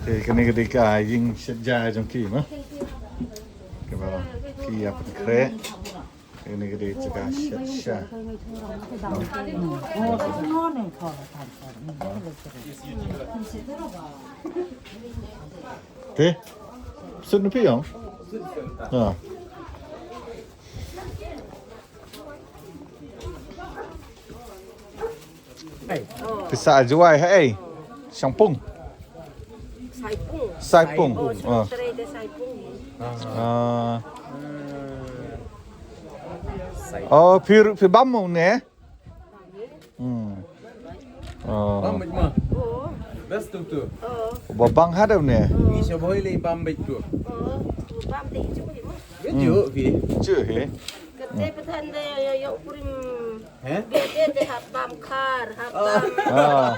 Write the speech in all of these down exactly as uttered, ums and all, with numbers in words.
Te kane ka dei ka ïing shet ja jong ki mo. Kaba ki ïa pynkhreh. Kane ka dei jaka shet sha. Te sut na phi ong. Ha. Pisa Jowai ha ei. Shangpung. Saipung. Saipung. Oh, ah. Sutrai de Saipung. Ah. Oh, phi, phi bam mo ne? Hmm. Oh. Bam bit ma. Oh. Best tu tu. Oh. Ba bang hadaw ne? Ni sa boy le bam bit tu. Oh. Bam de ju mo. Ju hi. Ju hi. Kete petan de yo yo kurim. Heh? Bia te hap bam khar, hap bam. Ah.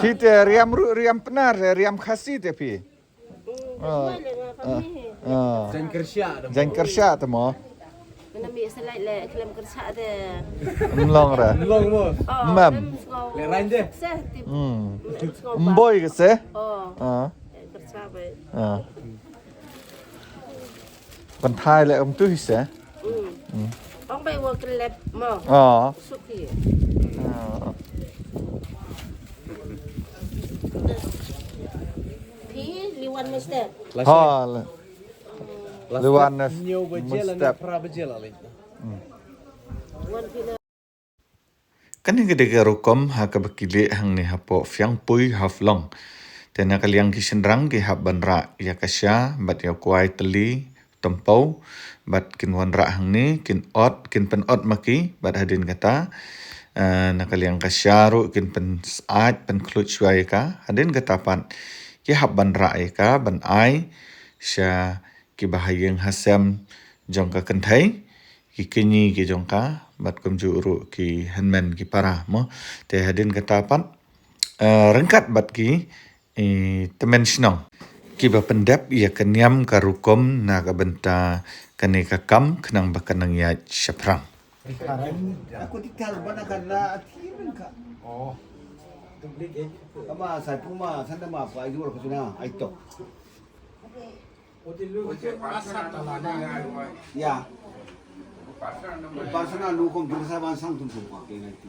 Phi te riam ruh, riam Pnar, riam Khasi te phi. Hmm, ah, ah, ah. Jan kersia te mo. Mana mi selai le, klem kersia te. Mlong ra. Mlong mo. Oh, mem. Le rande. Se, tip. Hmm. Mboi ke se? Oh. Ah. Kersia bai. Ah. Kan thai le um tu hi se. Hmm. Ong bai wa kelep mo. Ah. Suk hi. Ah. Phi liwan mester. Ha. Liwan mester. Nyo ba jela ne pra ba jela le. Hmm. Wan phi na. Kane ka dei ka rukom ha kaba ki leh hangne hapoh Fiangpui Haflong. Te na ka liang ki shynrang ki hap ban rah ïa ka sha bad ïa u kwai tylli, tympew, bad kin wanrah hangne, kin ot, kin pynot ma ki bad hadien kata, eh, na ka liang ka sha ruh kin pynsaid, pynkhluit shuwa ïa ka. Hadien kata pat ki hap ban rah ïa ka ban ai sha kiba ha ïing ha sem jong ka kynthei, ki kñi ki jong ka, bad kumjuh ruh ki hynmen ki para mo. Te hadien kata pat, eh, ryngkat bad ki, eh, tymmen shnong kiba pyndep ïa ka niam ka rukom na ka bynta kane ka kam khnang ba kan nang ïaid shaphrang. Ya. Personal nu kom jur sa ban sang tum tum ko ke ngai ti.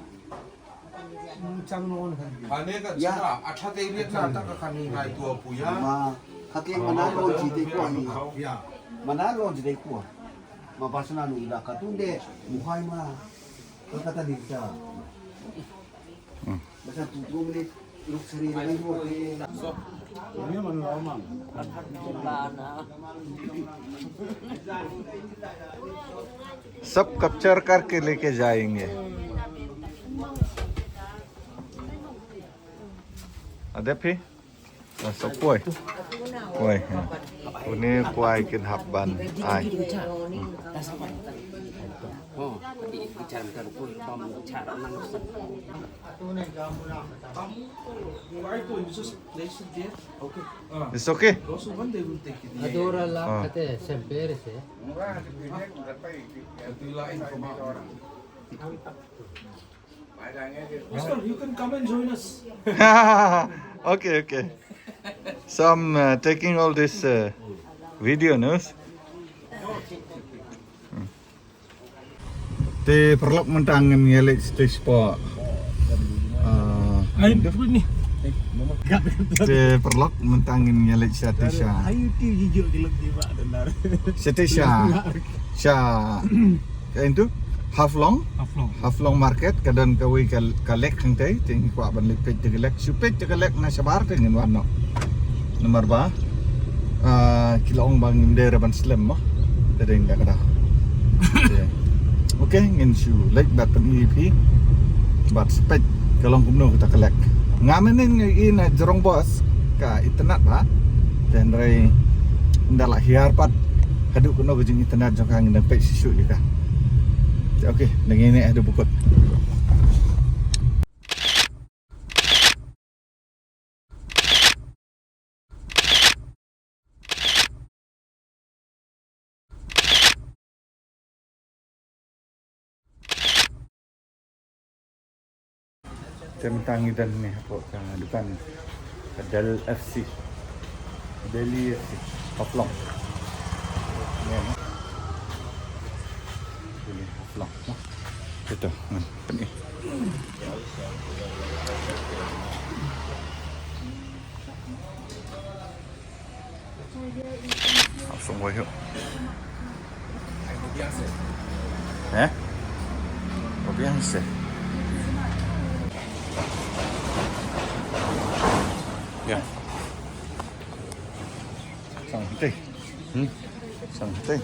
Chang no on kan. Ane ka ya. Chana, acha te ri na ta ka kani ngai tu apu ya. Ma, ka ke mana lo ji te ko ni. Ya. Mana lo ji te ko. Ma personal nu ila ka tu de, muhai ma. Ka kata ni sa. Hmm. सब कैप्चर करके लेके जाएंगे। अदे फिर? Sa kwai. Kwai, ha. Une kwai kin hap ban ai. It's okay. Adora la kate sempere se. Mister, you can come and join us. Okay, okay. So I'm uh, taking all this uh, video news. Te paralok mynta ngin ïa leit stage po. Ah, ai ni. Te paralok mynta ngin ïa leit sha te sha. Ai ti ji jo ki lok di ba da nar. Sha te sha. Sha. Ka itu Haflong. Haflong. Haflong market ka don kawei ka, ka lek hangtei, te ngi kwah ban leit peit te ka lek, shu peit te ka lek na shabar te ngin wan noh. Namar ba, ah, ki la ong ba ngim dei re ban slem mo. Te dei da ka da. Okay, ngin shu leit bad pyni ïa phi. Bad shu peit ka long kumno kata ka lek. Nga mynnin nga i na jrong bos ka itynnad ba. Te hynrei ynda la hiar pat haduh kumno ka jing itynnad jong ka ngin dang peit shisha ïa ka. Te okay, nang ine haduh bukut. Te mynta ngi don ne hapoh ka dukan ka Del F C. Delhi F C. Haflong. Ïa, no? Delhi Haflong, no? Ito, hmm, pynï. Langsung wahyu. Eh? Kopi yang sih. Ya. Sang teh. Hmm. Sang teh.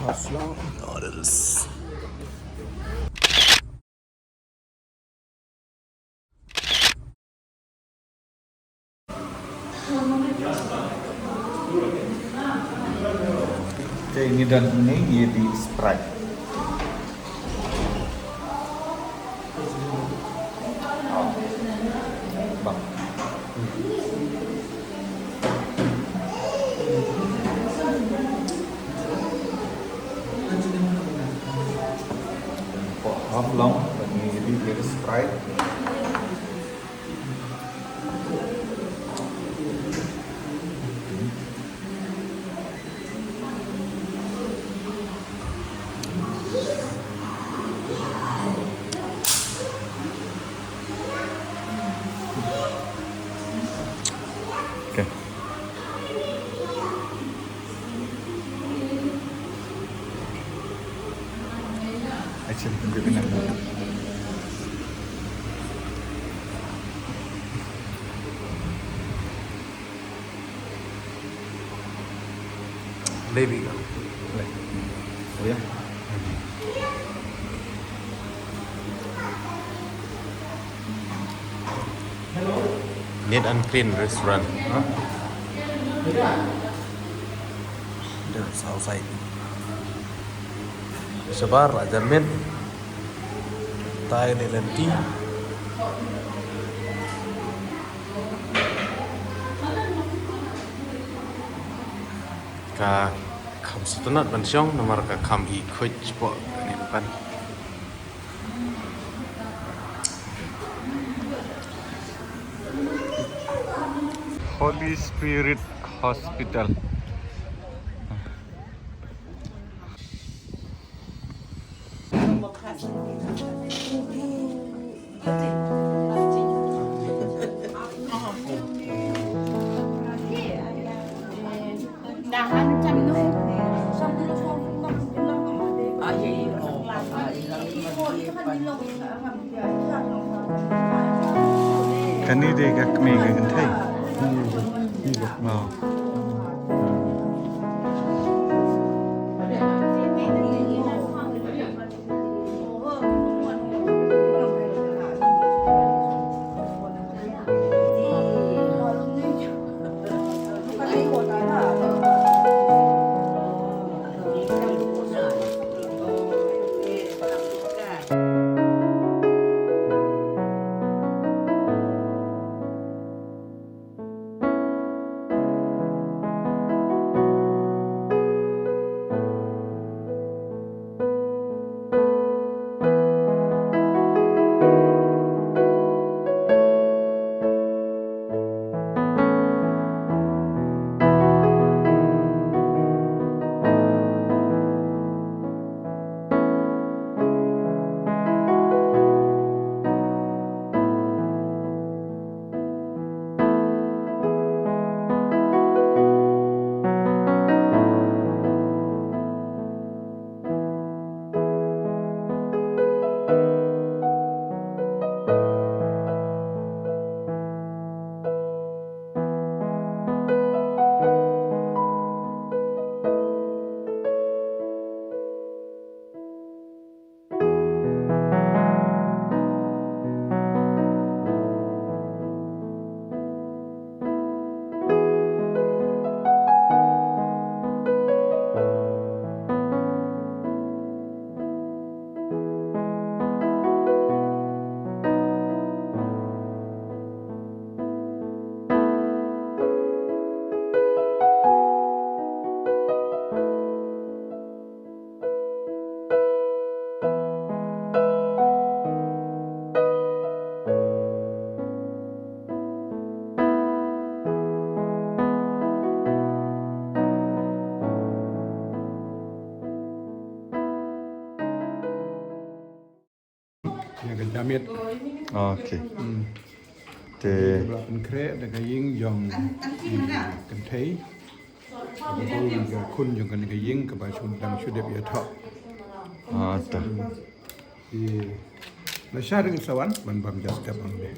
Haflong noodles. Te ngi don ne ngi ïa dih Sprite. Bang. Haflong, ngi ïa dih Sprite. Okay. Action, tunjuk dengan. Baby ka. Oh ya. Neat and Clean Restaurant. Ha? Deh, saw sait. Shabar la jan met. Tai ne lenti. Ka kham sngewtynnat ban shong namar ka kham hi khuid shapoh kane dukan. Holy Spirit Hospital. Kane dei ka kmie ka kynthei. Oh. Amit. Okay. Hmm. Te ba pynkhreh da ka ïing jong i kynthei. Ka bun ka khun jong kane ka ïing kaba shu dang shu dep ïathoh. Ah, ta. Ïa. La shah ring sawan ban bam ja step hangne.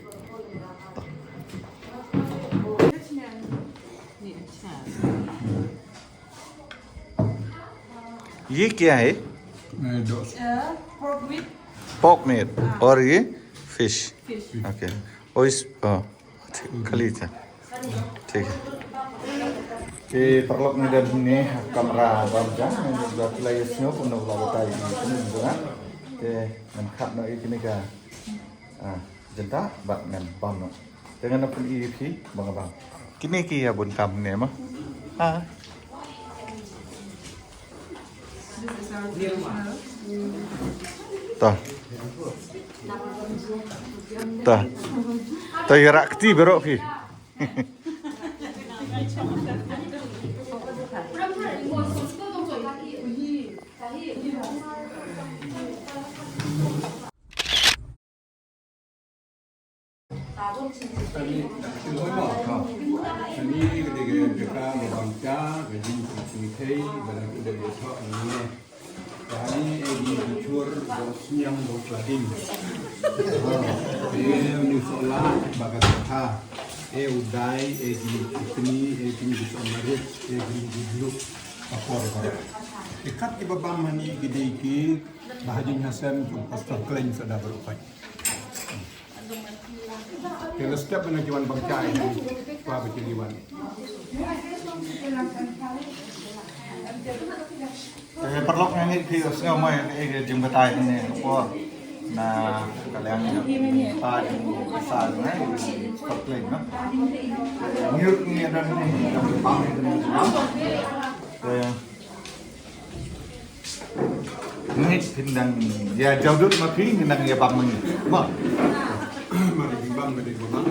ये क्या है? नहीं, दोस्त। अ, pork with pork meat हाँ। और ये fish। Fish। Okay। और इस, ओ, ठीक, खा लीजिए। ठीक है। Te paralok ngi don hangne ha kamra bam ja, ngi don phi la ïohsngew kumno la batai ïa kine ki jong nga. Te ngan khot noh ïa kine ka, ah, jynta bad ngan bam noh. Te ngan pyni ïa phi ba nga bam. Kine ki ïa bun kam hangne ma. Ha. This is our traditional. Ta. Ta. Ta ïa rak ti bero phi. Ani ka dei ka jaka ba bam ja, ka jingpynsngewthuh ba dang dei ka thoh ani. Ani e di bichur ba sniang ba plading. E ni sola ba ka tha. E u dai e di kini e di somarit e di di bluk. Apor ba. Ikat ki ba bam ani ki dei ki ba hajing hasan tu pastor Klein sada berupai. Te la step na ki wan bang chai. Kwa ba ki wan. Eh, paralok ngi ngi ki sngew mai eh jingbatai ne ko na ka liang ta jing sa ne stop play na. Ngi ngi dan ni pam ni. Eh, Ngi phin dang ïa jaw dud ma phi ngi dang ïa bam ma ngi. Ma. Ma dei bam ma dei bam.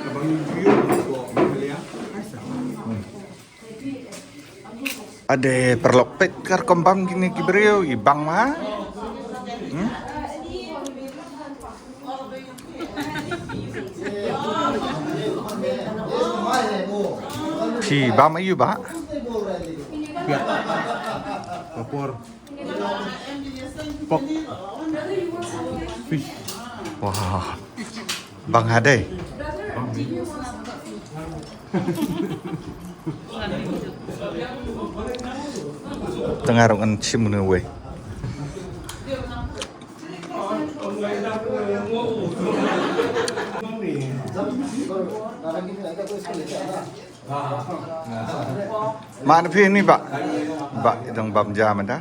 Ka bang yu yu ko ma lia. Ade paralok peit kar kom bam kine ki briew i bang ma. Hmm? Phi bam aïu bah? Piat. Papor. Pork. Fish. Wah. Bang hadai. Tengah rong an chim ne wei. Ma na phi ni bah. Bah dang bam ja ma da.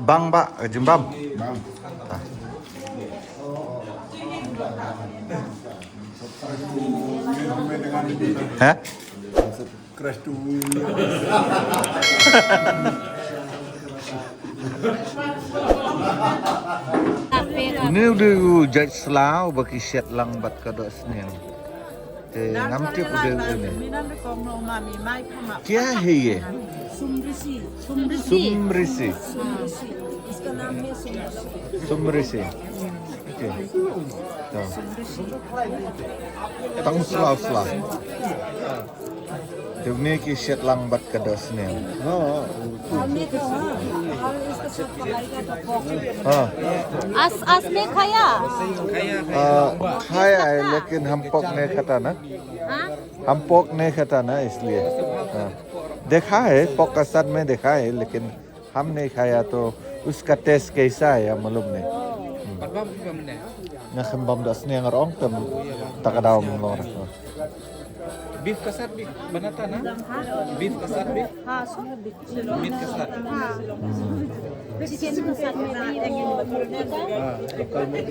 Bang bah, eh, jim bam. Bang. Ah. Ha? Crash tu. Une u dei u jait sla uba ki shet lang bad ka doh sniang. Te ngam tip u dei une. Kya hai ye? Sumrisi. Sumrisi. Sumrisi. Sumrisi. Okay. To. Tang sla sla. Te une ki shet lang bad ka doh sniang. हाँ। आज, आज मैं खाया। आ, खाया है, लेकिन हम पोक नहीं खाता ना। हाँ? हम पोक नहीं खाता ना, इसलिए। हाँ। देखा है, पोक का साथ में देखा है, लेकिन हम नहीं खाया, तो उसका टेस्ट कैसा है, हम मालूम नहीं। हम्म। Nga khlem bam da sniang rong tam ta ka daw mlor. Beef ka sat beef banata na? Beef ka sat beef? Ha, so beef. Meat ka sat. Ha. Hmm. Chicken ka sat meat. Ha, local meat.